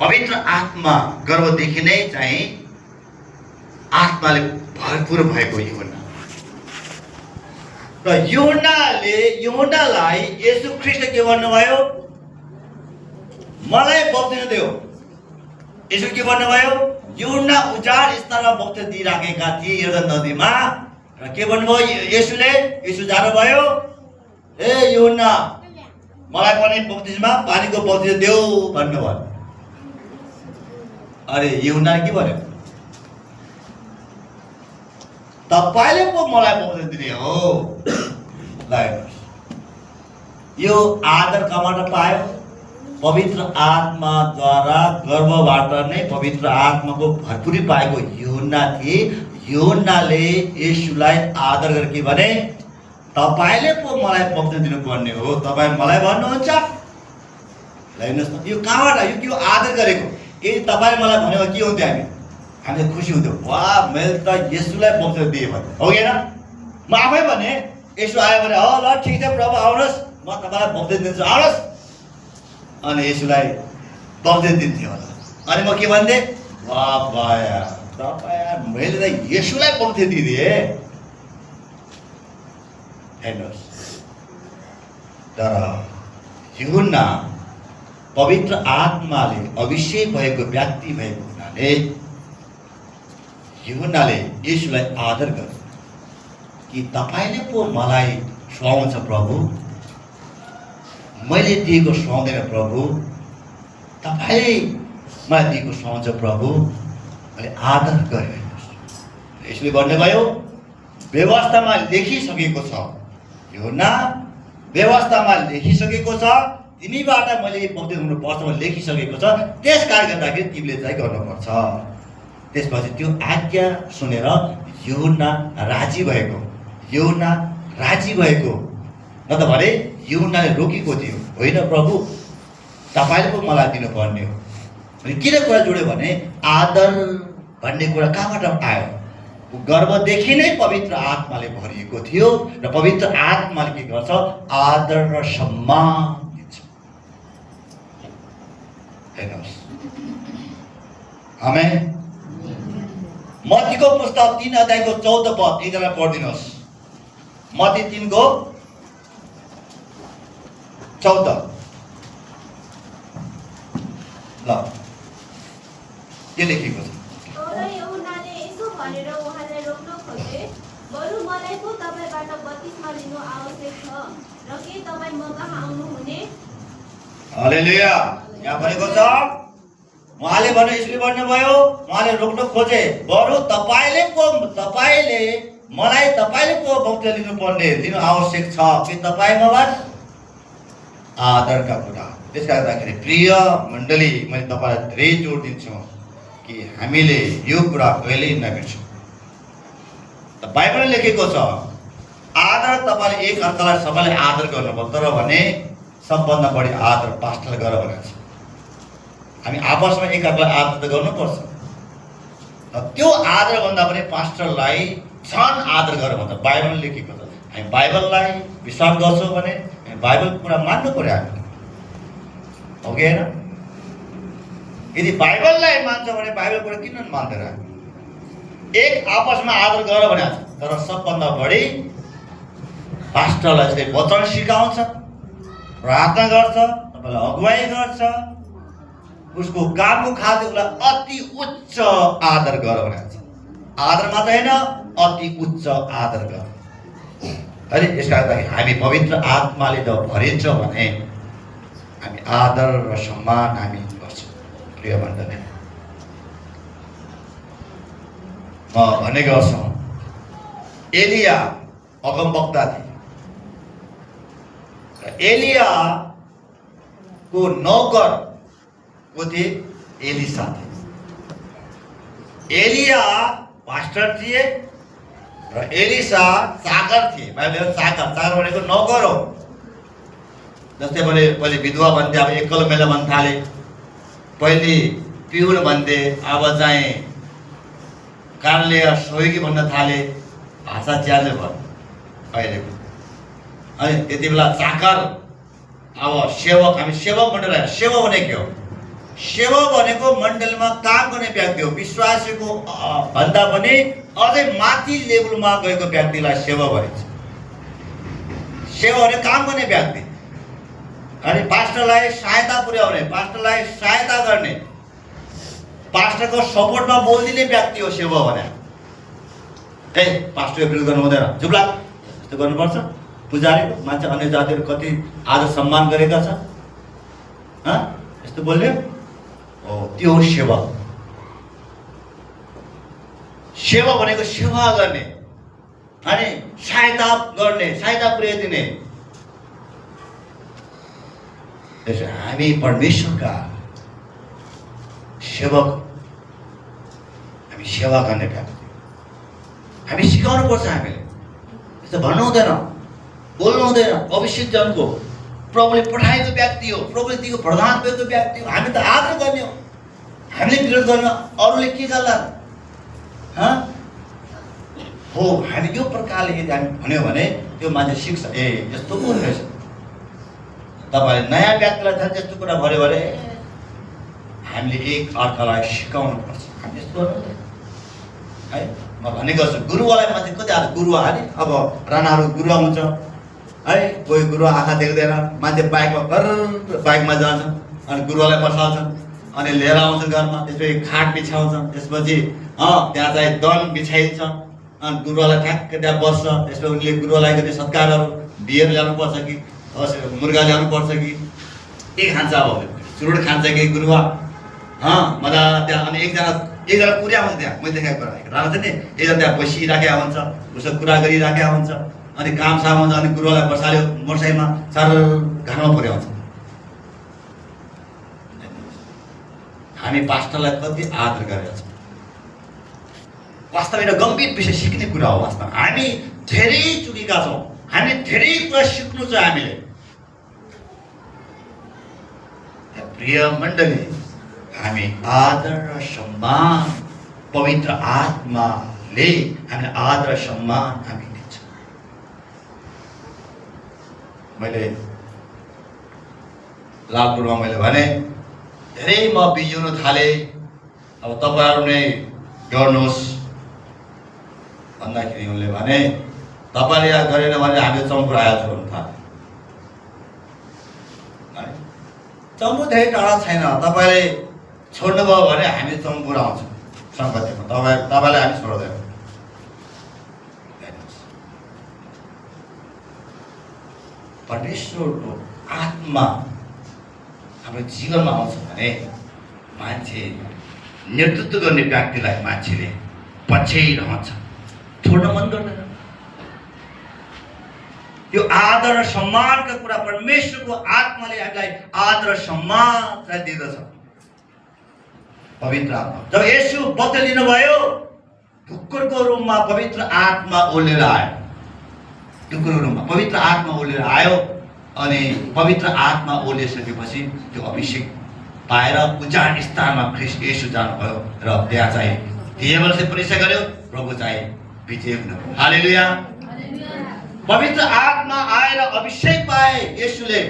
पवित्र आत्मा गर्भदेखि नै चाहिँ आत्माले भरपूर भएको यूहन्ना र यूहन्नालाई येशू ख्रीष्टले के भन्नुभयो? मलाई बप्तिस्म देऊ। येशू के भन्नुभयो? यूहन्ना उजाड स्थानमा बप्तिस्म दिइराखेका थिए यर्दन नदीमा र के भन्नुभयो येशूले? येशू जानुभयो, ए यूहन्ना मलाई पनि बप्तिस्म पानीको बप्तिस्म देऊ भन्नुभयो। अरे यूहन्नाले के भन्यो? तपाईले पो मलाई बप्तिस्म दिने हो। यो आदर कबाट पायो? पवित्र आत्माद्वारा गर्भबाट नै पवित्र आत्माको भरपुरी पाएको यूहन्ना थिए। यूहन्नाले येशूलाई आदर गरेर के भने? तपाईले पो मलाई बप्तिस्म दिनुपर्ने हो, तपाईँ मलाई भन्नुहुन्छ। हेर्नुहोस् न, यो कहाँबाट? यो के आदर गरेको? यदि तपाईले मलाई भन्यो के हुन्थ्यो? हामी खुसी हुन्थ्यो, वाह मैले त येशूलाई बप्तिस्म दिएँ भने, हो कि होइन? म आफै भने येशू आयो भने हो ल ठिक छ प्रभु आउनुहोस्, म तपाईँलाई बप्तिस्म दिन्छु, आउनुहोस्। अनि येशूलाई बप्तिस्म दिन्थ्यो होला। अनि म के भन्थेँ? वाह भाया तपाईँ मैले त येशूलाई बप्तिस्म दिदिएँ। हेर्नुहोस्, तर यूहन्ना पवित्र आत्माले अभिषेक भएको व्यक्ति भएको हुनाले यूहन्नाले येशूलाई आदर गर्छ कि तपाईले पो मलाई सुहाउँछ प्रभु, मैले दिएको सुहाउँदैन प्रभु, तपाईले मलाई दिएको सुहाउँछ प्रभु, मैले आदर गरेँ। यसले भन्नुभयो व्यवस्थामा लेखिसकेको छ, यूहन्ना व्यवस्थामा लेखिसकेको छ, तिमीबाट मैले बप्तिस्म हुनुपर्छ लेखिसकेको छ, त्यस कारणले गर्दाखेरि तिमीले चाहिँ गर्नुपर्छ। त्यसपछि त्यो आज्ञा सुनेर यूहन्ना राजी भएको न त भने यूहन्नाले रोकेको थियो, होइन प्रभु तपाईँले पो मलाई दिनुपर्ने हो। अनि किन कुरा जोड्यो भने आदर भन्ने कुरा कहाँबाट आयो? गर्भदेखि नै पवित्र आत्माले भरिएको थियो र पवित्र आत्माले के गर्छ? आदर र सम्मान दिन्छ। हेर्नुहोस्, आमेन। मत्तीको पुस्तक 3 अध्यायको 14 पद एकजना पढिदिनुहोस्। मत्ती 3 को 14 ल के लेखेको छ? तर यूहन्नाले यसो भनेर उहाँलाई रोक्न खोजे, बरु मलाई पो तपाईबाट बप्तिस्म लिनु आवश्यक छ र के तपाईँ मकहाँ आउनुहुने? हालेलुया। यहाँ भनेको छ उहाँले भने यसले भन्नुभयो, उहाँले रोक्न खोजे, बरु तपाईले मलाई बप्तिस्म लिनु आवश्यक छ कि तपाईँ मबाट आदरका कुरा। त्यसले गर्दाखेरि प्रिय मण्डली, मैले तपाईँलाई धेरै जोड दिन्छु कि हामीले यो कुरा कहिल्यै नबिर्सौँ। बाइबलले लेखेको छ आदर तपाईँले एक अर्कालाई सबैले आदर गर्नुपर्छ, तर भने सबभन्दा बढी आदर पास्टरले गर भनेको छ। हामी आपसमा एक अर्कालाई आदर त गर्नुपर्छ, त्यो आदर भन्दा पनि पास्टरलाई झन् आदर गर भन्छ बाइबलले लेखेको छ। हामी बाइबललाई विश्वास गर्छौँ भने हामी बाइबल कुरा मान्नु पर्यो हामीले, हो कि होइन? यदि बाइबललाई मान्छ भने बाइबल कुरा किन मान्दैन? एक आपसमा आदर गर भनेको छ, तर सबभन्दा बढी पास्टरलाई चाहिँ वचन सिकाउँछ, प्रार्थना गर्छ, तपाईँलाई अगुवाई गर्छ, उसको कामको खातिर उसलाई अति उच्च आदर गर भनेको छ। आदर मात्र होइन, अति उच्च आदर गर। है यसका लागि हामी पवित्र आत्माले जब भरिन्छ भने हामी आदर र सम्मान हामी गर्छौँ। प्रिय मण्डली, म भन्ने गर्छु एलिया अगमवक्ता थिए र एलियाको नौकर को थिए? एलिसा थिए। एलिया पास्टर थिए र एलिसा चाकर थिए। बाइबलले चाकर भनेको नौकर हो। जस्तै पहिले विधवा भन्थे, अब एकल मेला भन्न थाले, पहिले पिउन भन्थे, अब चाहिँ कारणले सहयोगी भन्न थाले, भाषा च्याल्ने भयो अहिलेको। अनि त्यति बेला चाकर, अब सेवक, हामी सेवक भनेर सेवा भने के हो? सेवक भनेको मण्डलीमा काम गर्ने व्यक्ति हो। विश्वासीको भन्दा पनि अझै माथि लेभलमा गएको व्यक्तिलाई सेवक भनिन्छ। सेवक भने काम गर्ने व्यक्ति, अनि पास्टरलाई सहायता पुर्याउने, पास्टरलाई सहायता गर्ने, पास्टरको सपोर्टमा बोलिदिने व्यक्ति हो सेवक भने। ए पास्टरको विरोध गर्नु हुँदैन, चुप लाग, यस्तो गर्नुपर्छ। पुजारीको मान्छे अन्य जातिहरू कति आदर सम्मान गरेका छ, यस्तो बोल्ने हो, त्यो हो सेवक। सेवा भनेको सेवा गर्ने अनि सहायता गर्ने, सहायता पुर्याइदिने। त्यसो हामी परमेश्वरका सेवक, हामी सेवा गर्ने व्यक्ति, हामी सिकाउनु पर्छ। हामीले यस्तो भन्नु हुँदैन, बोल्नु हुँदैन। अभिषेक जनको प्रभुले पठाएको व्यक्ति हो, प्रभुले दिएको प्रदान गरेको व्यक्ति हो, हामी त आदर गर्ने हो। हामीले विरोध गर्न अरूले के गर्ला हो। हामी यो प्रकारले यदि हामी भन्यो भने त्यो मान्छे सिक्छ, ए यस्तो पो रहेछ। तपाईँले नयाँ व्यक्तिलाई झन् यस्तो कुरा भन्यो भने हामीले एक अर्कालाई सिकाउनु पर्छ। हामी यस्तो गर्नु है। म भनेको छु गुरुवालाई मान्छे कति आज गुरुवा अरे अब राणाहरू गुरुवा हुन्छ है। कोही गुरुवा आँखा देख्दैन, मान्छे बाइकमा जान्छ अनि गुरुवालाई बसाल्छन् अनि लिएर आउँछन् घरमा। त्यसपछि खाट बिछाउँछन्, त्यसपछि त्यहाँ चाहिँ दन बिछाइन्छ अनि गुरुवालाई ठ्याक्क त्यहाँ बस्छ। त्यसपछि उनले गुरुवालाई गर्ने सत्कारहरू बियर ल्याउनु पर्छ कि मुर्गा ल्याउनु पर्छ कि के खान्छ, अब चुरोट खान्छ कि गुरुवा मजा त्यहाँ। अनि एकजना कुरिया हुन्छ त्यहाँ, मैले देखाएको कुरा राम्रो छ नि। एकजना त्यहाँ बसिराखेका हुन्छ, उसको कुरा गरिराखेका हुन्छ, अनि काम साम हुन्छ। अनि गुरुवालाई बसाल्यो मोटरसाइकलमा, चार घरमा पुर्याउँछ। हामी पास्टरलाई कति आदर गरेका छौँ। वास्तवमा एउटा गम्भीर विषय सिक्ने कुरा हो। वास्तवमा हामी धेरै चुकेका छौँ, हामी धेरै कुरा सिक्नु छ हामीले। प्रिय मण्डली, हामी आदर र सम्मान पवित्र आत्माले हामीलाई आदर र सम्मान हामी दिन्छ। मैले लालपुरमा मैले भने धेरै म बिउनु थालेँ, अब तपाईँहरू नै गर्नुहोस् भन्दाखेरि उनले भने तपाईँले यहाँ गरेन भने हामीले चम्पुर आएको गर्नु थाल्यो। चम्पु धेरै टाढा छैन, तपाईँले छोड्नुभयो भने हामी चम्पुर आउँछौँ सङ्गतिमा, तपाईँलाई हामी छोड्दैनौँ। परमेश्वरको आत्मा हाम्रो जीवनमा आउँछ भने मान्छे नेतृत्व गर्ने व्यक्तिलाई मान्छेले पछ्याइरहन्छ, छोड्न मन गर्दैन। यो आदर र सम्मानका कुरा परमेश्वरको आत्माले हामीलाई आदर र सम्मान दिँदछ। पवित्र आत्मा जब येशू बदलिनु भयो, ढुक्कुरको रूपमा पवित्र आत्मा ओलेर आयो। ढुक्कुरको रूपमा पवित्र आत्मा ओलेर आयो अनि पवित्र आत्मा ओलिसकेपछि त्यो अभिषेक पाएर उजाड स्थानमा ख्रीष्ट येशू जानुभयो र त्यहाँ चाहिँ देवलले परिचय गर्यो, प्रभु चाहिँ विजय हुनुभयो। हालेलुया। पवित्र आत्मा आएर अभिषेक पाए येशूले।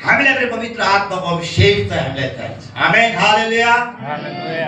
हामीलाई पनि पवित्र आत्माको अभिषेक चाहिँ हामीलाई चाहिन्छ। आमेन। हालेलुया।